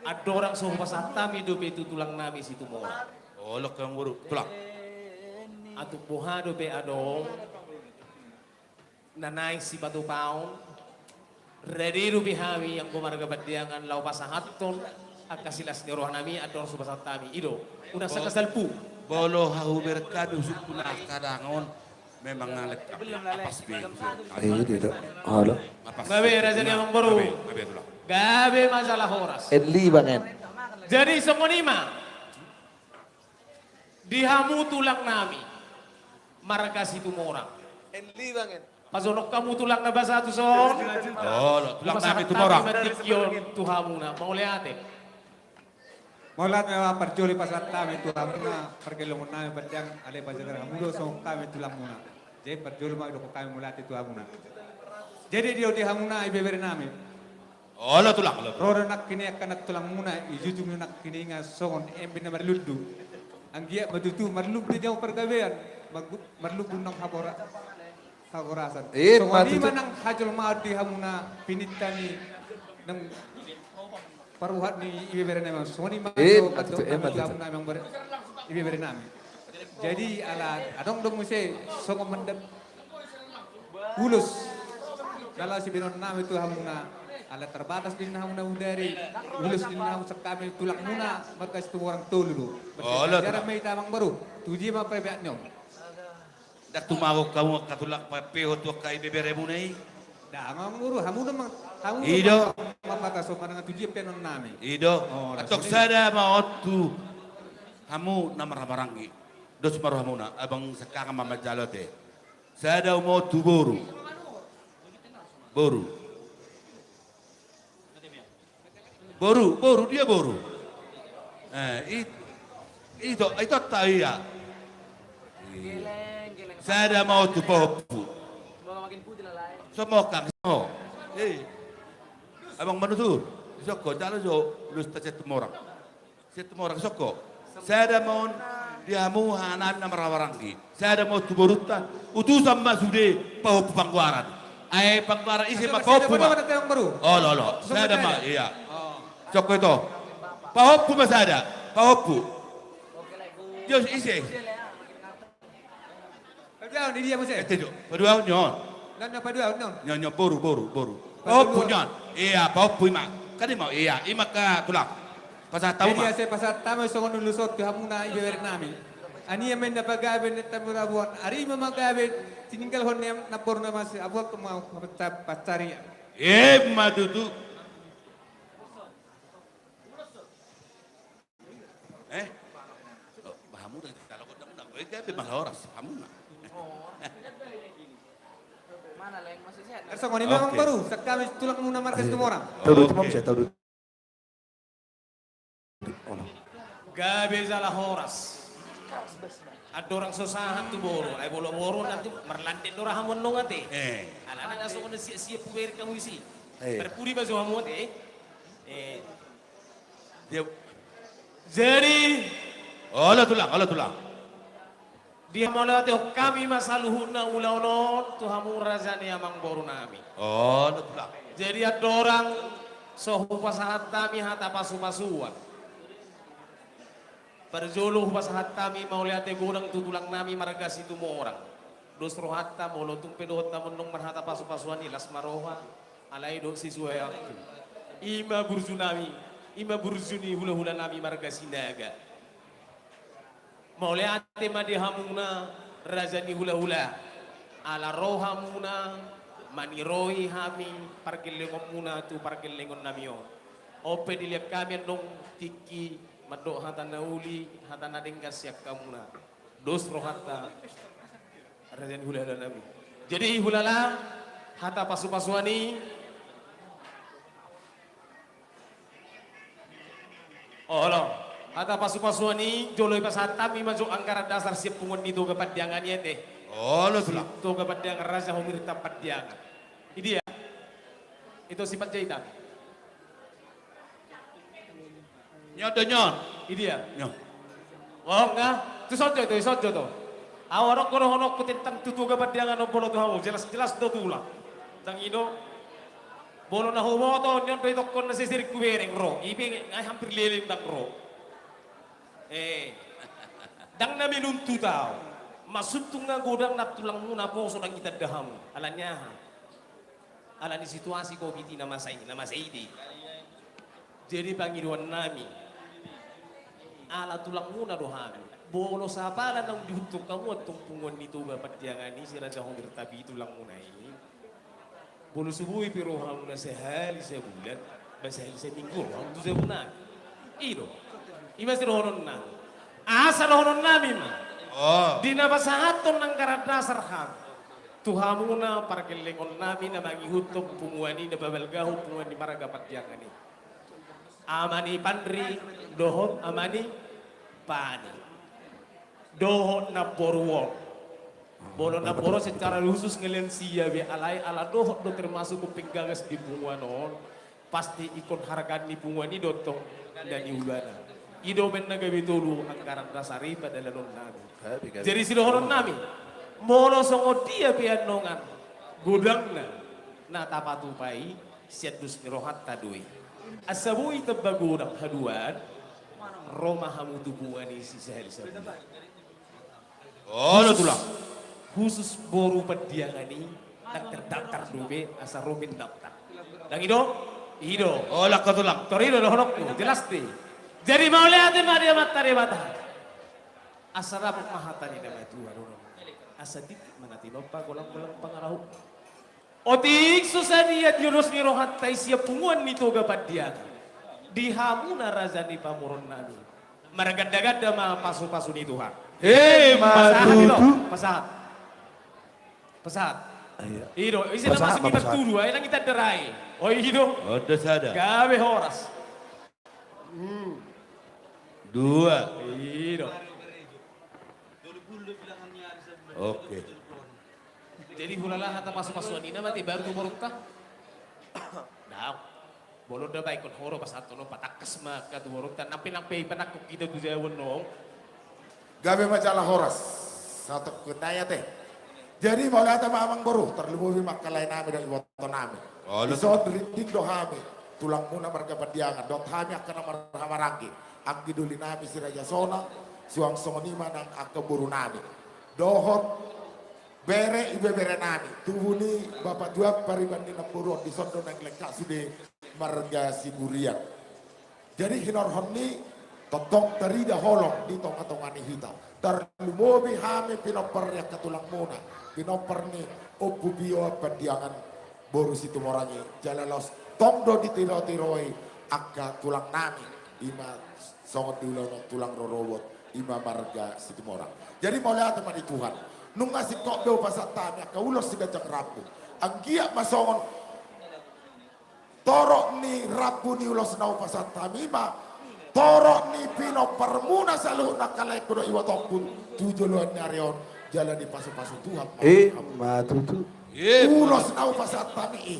andorang so hupasahat hami dope tu tulang nami Situmorang. Olo, Amang Boru, tulang. Atik boha dope adong na naeng sipatupaon, rade dope hami anggo marga Pandiangan laho pasahathon angka silas ni roha nami andorang so hupasahat hami. I do, unang sangka salpu. Molo hahubereng hami usungkun na kadang on memang na lengkap. Apasbe. Iya, tidak. Halo. Gabe, raja ni Amang Boru. Gabe, gabe, tulang. Gabe ma jala horas. En libangen. Jadi songon i ma. Di hamu tulang nami marga Situmorang. En libangen. Pajonok hamu tulang na basa tuson. Olo, tulang nami Situmorang. Pasahat hami ma tingki on tu hamuna. Mauliate. Mauliate ma parjolo pasahat hami tu hamuna, pargellengon nami Pandiangan, alai pajagar hamu do songon hami tulangmuna. Jadi parjolo ma didok hami mauliate tu hamuna. Jadi di, di hamuna ibebere nami. Olo, tulang, olo. Ro do nangkin i angka na tulangmuna, dijujung do nangkin i nga songon embe na marlundu. Anggiat ma tutu marlundu di hamu pargabean, margu-, marlundu nang hagora-, hagorasan. Eh, songon i ma tutu. Nang hajolmaon di hamuna pininta ni nang paruhat ni ibebere nami, songon i ma. Eh, tutu, eh, tutu. Hamuna memang ber-, ibebere nami. Jadi ala adong do muse songon mandap ulos. Jala sibahenon nami tu hamuna, ala terbatas do inna hamuna bodari, ulos do inna hamu sian hami tulangmuna marga Situmorang tolu do. Olo, tulang. Bersejarah ma hita Amang Boru, tu dia ma pabeak ni on. Ndang tumagon hamu angka tulang papeho tu angka ibeberemuna i? Ndang, Amang Boru, hamu do ma, hamu do. I do. Mambata so manang tu dia pe annon nami. I do. Antong sada ma on tu hamu na marhahamaranggi. Dos ma rohamuna, abang sekarang ma manjalo te. Sada ma on tu boru. Boru. Boru, boru, dia boru. Eh, it-, ito, ito ta ia. Sada ma on tu pahompu. Somo kang, somo. Eh. Abang Manutur, soko, jalo jo, ulos ta Situmorang. Situmorang soko. Sada ma on di hamu hahanami na marhahamaranggi. Sada ma on tu borunta. Utusan ma sude pahompu panggoaran. Ai panggoaran ise ma pahompu ma. Olo, olo. Sada ma, iya. Soko ito. Pahompu ma sada. Pahompu. Dia ise. Paduahon, di dia muse. Ete jo, paduahon ni on. Nang na paduahon ni on. Ni on, ni on, boru, boru, boru. Pahompu ni on. Iya, pahompu i ma. Kan i ma, iya, i ma angka tulang. Pasahat hamu ma. Jadi asa pasahat hamu songon ulos on tu hamuna ibebere nami. Ania ma inna pagabe ni tamur abuan. Ari ma ma gabe tininggalhon ni namboru na masiabuan tu ma pancarian. Emma tutu. Eh? Oh, hamuna, kalau kau undang-undang, eh, gabe malah horas, hamuna. Mana leng masih sehat? Songon i ma Amang Boru, sian hami tulangmuna marga Situmorang. Tahu dulu, Imam, saya tahu dulu. Gabe jala horas. Andorang so sahat tu boru, ai molo boru nanti marlantik do ra hamu annon ate. Eh. Alana na songon na siap-siap hubereng hamu disi. Eh. Marpudi ma jo hamu ate. Eh. Dia. Jadi. Olo tulang, olo tulang. Dihamauliatehon hami ma saluhutna ulaon on tu hamu raja ni amangboru nami. Olo tulang. Jadi andorang so hupasahat hami hata pasu-pasuan. Parjolo hupasahat hami mauliate godang tu tulang nami marga Situmorang. Dos rohanta molo tung pe dohot hamu annon marhata pasu-pasuan i las ma roha. Alai dohot sesuai waktu. I ma burju nami, i ma burju ni hula-hula nami marga Sinaga. Mauliate ma di hamuna raja ni hula-hula. Ala ro hamuna maniroi hami pargellengonmuna tu pargellengon nami on. On pe dilehon hami annon tingki mandok hata na uli, hata na denggan sian hamuna. Dos rohanta. Raja ni hulala nami. Jadi hulala, hata pasu-pasuan i. Olo, hata pasu-pasuan i jolo i pasahat hami ma jo anggaran dasar sian punguan ni Toga Pandiangan i ate. Olo, Tulang. Sitoga Pandiangan, Raja Homirta Pandiangan. Idia? Ito si Panjaitan. Nyon do, nyon. Idia? Nyon. Oh, nga. Tu sonjo tu, sonjo tu. Awa rok kono honokku tentang tu Toga Pandiangan on, molo tu hamu jelas-jelas do, Tulang. Tang i do. Molo na huboto, nyon do itokkon na sesirikku bereng ro. Ipe nga hampir leleng ndang ro. Eh. Ndang na minuntut au. Maksudhu nga godang na tulangmuna poso ndang itanda hamu. Alani aha? Alani situasi covid i na masa i, na masa i do i. Jadi pangidoannami, ala tulangmuna do hami. Molo sapala naung diihuthon hamu antong punguan ni Toga Pandiangan i, si Raja Homirta Pandiangan i, tulangmuna i. Molo so boi pe rohamuna sahali sabulan, ba sahali saminggu rohamu tu jabunami. I do. I ma sidohononnami. Asa dohononnami ma. Oh. Di na pasahathon anggaran dasar hami tu hamuna pargellengonnami na mangihuthon punguan i, na pabalgahon punguan ni marga Pandiangan i. Ama ni Panri dohot ama ni Pani. Dohot namboru on. Molo namboru on secara khusus nga lean sia be, alai ala dohot do termasuk penggagas di punguan on. Pasti ingkon hargaan ni punguan i do antong na niulana. I do umbahen na gabe tolu anggaran dasar i padalanonnami. Gabe, gabe. Jadi sidohononnami, molo songon dia pe annon godangna na tapatupa i, sian dos ni rohanta do i. Asa boi tamba godang haduan, ro ma hamu tu punguan i sisahali sabulan. Olo, Tulang. Khusus boru Pandiangan i, ndang terdaftar dope, asa ro mendaftar. Ndang i do? I do. Olo, angka Tulang. Tor i do dohononku, jelas do i. Jadi mauliate ma di Amanta Debata. Asa dapot ma hata ni na matua dohonon. Asa tingki ma na tinompa, golang-golang pangarahutna. Otik so sadia di dos ni rohanta i sian punguan ni Toga Pandiangan, di hamuna raja ni pamoruonnami, marganda-ganda ma pasu-pasu ni Tuhan. Emma tutu. Pasahat i do, pasahat. Pasahat. Iya. I do, ise na pasahat, masuk ma, kita pasahat. Tudu, ai nang itanda rai. Oh, i do. Onda sada. Gabe horas. Hmm. Dua. I do. Oke. Jadi hulala hata pasu-pasuan i na mate baru tu borunta. Nah, bolon da baikon horo pasahathon on, patangkas ma angka tu borunta, nang pe, nang pe panangkok hita tu jabu on. Gabe ma jala horas. Satu kutaya te. Jadi mauliate ma amang boru, tarlumobi ma angka laenami dohot ibotonami. Oh, dison rinding do hami, tulangmuna marga Pandiangan, dohot hami angka na marhahamaranggi, anggi dolinami si Raja Sonang, suang songon i ma nang angka borunami. Dohot bere ibeberenami, tubu ni bapa tuak pariban ni namboru on, dison do naeng lengkap sude marga Siburian. Jadi hinorhon ni tongtong tarida holong di tonga-tonga ni hita. Tarlumobi hami pinompar ni angka tulangmuna, pinompar ni Ompu Pio Pandiangan boru Situmorang i, jala laos tong do ditiro-tiroi angka tulangnami, i ma songon diulahon tulang rorobot, i ma marga Situmorang. Jadi mauliate ma di Tuhan. Nunga singkop do pasahat hami angka ulos siganjang rambu. Anggiat ma songon torop ni rambu ni ulos na hupasahat hami, i ma torop ni pinomparmuna saluhutna angka laengku dohot ibotongku tu joloan ni ari on, jala dipasu-pasu Tuhan ma. Emma tutu. Ulos na hupasahat hami i,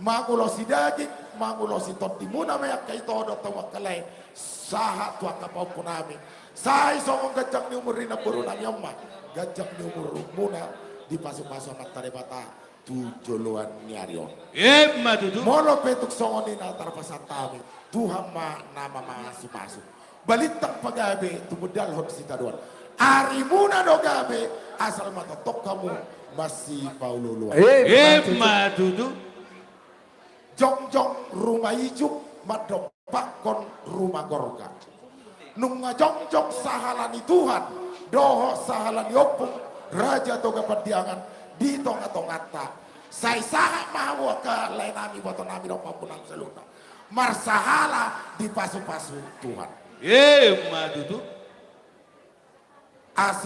mangulosi daging, mangulosi tondimuna ma i angka ito dohot hamu angka lae, sahat tu angka pahompunami. Sai songon ganjang ni umur ni namborunami on ma ganjang ni umurmuna, dipasu-pasu Amanta Debata tu joloan ni ari on. Emma tutu. Molo pe tung songon i na tarpasahat hami, Tuhan ma na mamasu-masu. Balintang pagabe tumundalhon sitadoan. Arimuna do gabe, asal ma tongtong hamu masipaolo-oloan. Emma tutu. Jongjong ruma ijuk, mandom pakkon ruma gorga. Nunga jongjong sahala ni Tuhan dohot sahala ni Ompu Raja Toga Pandiangan di tonga-tonganta. Sai sahat ma hamu angka laenami, ibotonami dohot pahompunami saluhutna marsahala dipasu-pasu Tuhan. Emma tutu. Asa